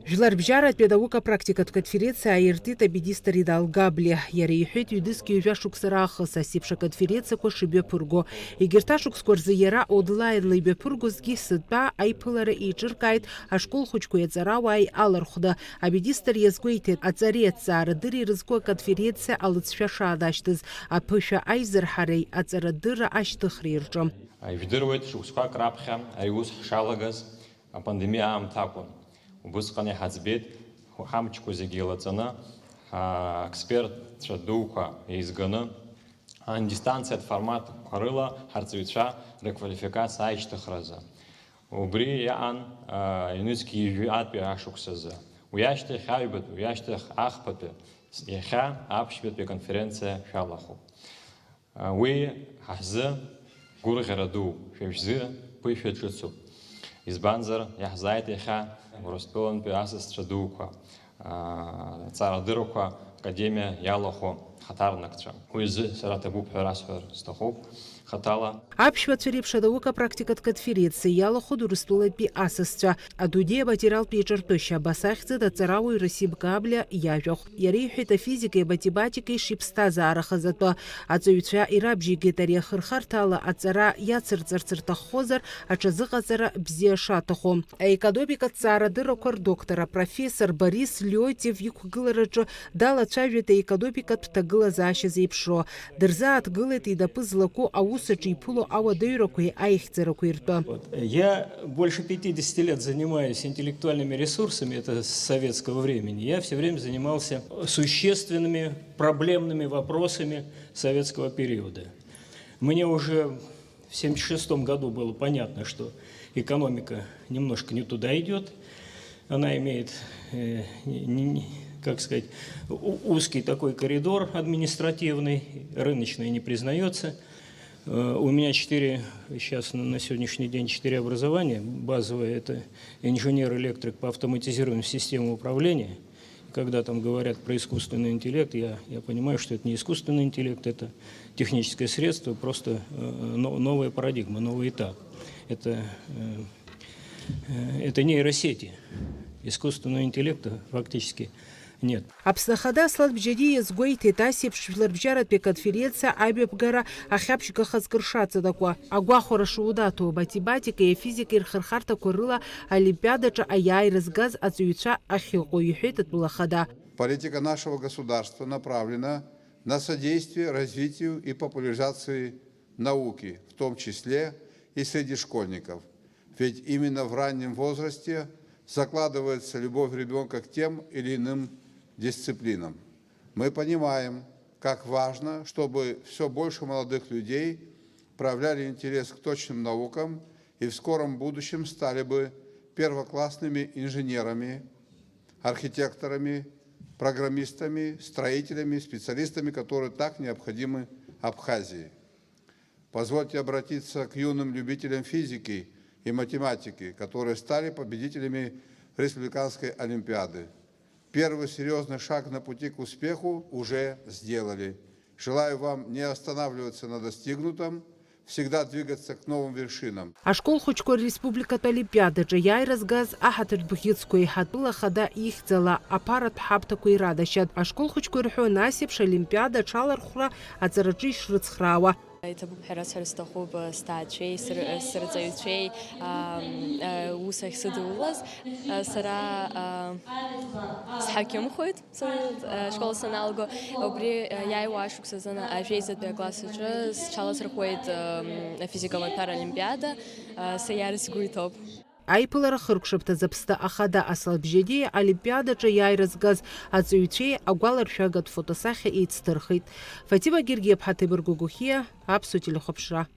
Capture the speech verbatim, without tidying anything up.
Жәларбжьаратәи анаукатә практикатә конференциа ааиртит аминистр Инал Габлиа. Иара иҳәеит, ҩнызқь ҩажәа шықәса раахыс ас еиԥш аконференциақәа шымҩаԥырго. Егьырҭ ашықәсқәа рзы иара онлаинла имҩаԥыргозгьы сынтәа аиԥылара еиҿыркааит ашкол хәыҷқәеи аҵарауааи алархәны. Аминистр иазгәеиҭеит, аҵареи аҭҵаарадырреи рызку аконференциа алыҵшәа шаанашьҭыз, аԥышәа аизырҳареи аҵарадырра ашьҭыхреи рҿы. Ижәдыруеит, шықәсқәак раԥхьа ари ус ҳшалагаз апандемиа аамҭа акәын. Убысҟан иҳаӡбеит, ҳамчқәа зегьы еилаҵаны, ҳаекспертцәа дуқәа еизганы, адистанциатә форматқәа рыла ҳарҵаҩцәа рыквалификациа аишьҭыхразы. Убри иаан, а, ҩнызқь ҩажәатәи ашықәсазы. Уи ашьҭахь аҩбатәи, уи ашьҭахь ахԥатәи, иахьа аԥшьбатәи аконференциа шәалахәуп. Уи ҳзы гәырӷьара дууп, шәа шәзы ԥышәа ҿыцуп. Избанзар, иаҳзааит иахьа Урыстәылантәи асасцәа дуқәа, аҵарадыррақәа академиа иалахәу ҳаҭарнакцәа. Уи азы сара ҭабуп ҳәа расҳәар сҭахуп хаҭала. Аԥшәмацәа реиԥш анаукатә практикатә конференциа иалахәын Урыстәылантәи асасцәа. Адунеи аматериалтә еиҿартәышьа, абас ахьӡын аҵарауаҩ Расим Габлиа иажәахә. Иара иҳәеит, афизикеи аматематикеи шиԥсҭазаарахаз атәы. Аҵаҩцәа ирабжьеигеит ари ахырхарҭа ала аҵара иацырҵарц рҭаххозар, аҽазыҟаҵара бзиа шаҭаху. Аекономикатә ҭҵаарадыррақәа рдоктор апрофессор Борис Леонтиев иқәгылараҿы далацәажәеит аекономикатә ҭагылазаашьа зеиԥшроу. Дырзааҭгылеит инапы злаку аус аҿы иԥыло ауадаҩрақәеи аихьӡарақәеи ртәы. Вот. Я больше пятидесяти лет занимаюсь интеллектуальными ресурсами, это с советского времени. Я всё время занимался существенными проблемными вопросами советского периода. Мне уже в семьдесят шестом году было понятно, что экономика немножко не туда идёт. Она имеет, э, не, не, не, как сказать, у-, узкий такой коридор административный, рыночный не признаётся. Э, у меня четыре, сейчас на, на сегодняшний день четыре образования. Базовое — это инженер-электрик по автоматизированным системам управления. Когда там говорят про искусственный интеллект, я, я понимаю, что это не искусственный интеллект, это техническое средство, просто, э, но-, новая парадигма, новый этап. Это, э, э, это нейросети. Искусственного интеллекта фактически нет. Аԥсны Ахада Аслан Бжьаниа иазгәеиҭеит, ас еиԥш жәларбжьаратәи аконференциа амҩаԥгара ахьаԥшьгахаз кыр шаҵанакуа. Агәахәара шунаҭо, аматематикеи афизикеи рхырхарҭақәа рыла олимпиадаҿы аиааира згаз аҵаҩцәа ахьыҟоу, иҳәеит атәыла ахада. Политика нашего государства направлена на содействие развитию и популяризации науки, в том числе и среди школьников. Ведь именно в раннем возрасте закладывается любовь ребёнка к тем или иным дисциплинам. Мы понимаем, как важно, чтобы всё больше молодых людей проявляли интерес к точным наукам и в скором будущем стали бы первоклассными инженерами, архитекторами, программистами, строителями, специалистами, которые так необходимы Абхазии. Позвольте обратиться к юным любителям физики и математики, которые стали победителями республиканской олимпиады. Первый серьёзный шаг на пути к успеху уже сделали. Желаю вам не останавливаться на достигнутом, всегда двигаться к новым вершинам. Ашкол хәыҷқәа республикатә олимпиадаҿы иааира згаз аҳаҭыртә бӷьыцқәеи ҳатәыла ахада ихьӡала аԥаратә ҳамҭақәеи иранашьан. Ашкол хәыҷқәа ирҳәон, ас еиԥш олимпиада аҽалархәра аҵараҿы ишрыцхраауа. Иҭабуп ҳәа расҳәар сҭахуп, сҭаацәеи, сыр-, сырҵаҩцәеи, ам, а, ус ахьсыдулаз. А, сара, а, сҳақьымхоит, сан-, а, ашкол саналго. Убри, а, иааиуа ашықәс азын ажәеизатәи акласс аҿы сҽаласырхәуеит, ам, афизика-маҭәар олимпиада. А, саиар сгәы иҭоуп. Аиԥылара хыркәшамҭаз Аԥсны Ахада Аслан Бжьаниа олимпиадаҿы иааира згаз аҵаҩцәеи агәаларшәагатә фотосахьа еицдырхеит. Фатима Гергиаԥҳа, Ҭемыр Гогохиа, Аԥсуа телехәаԥшра.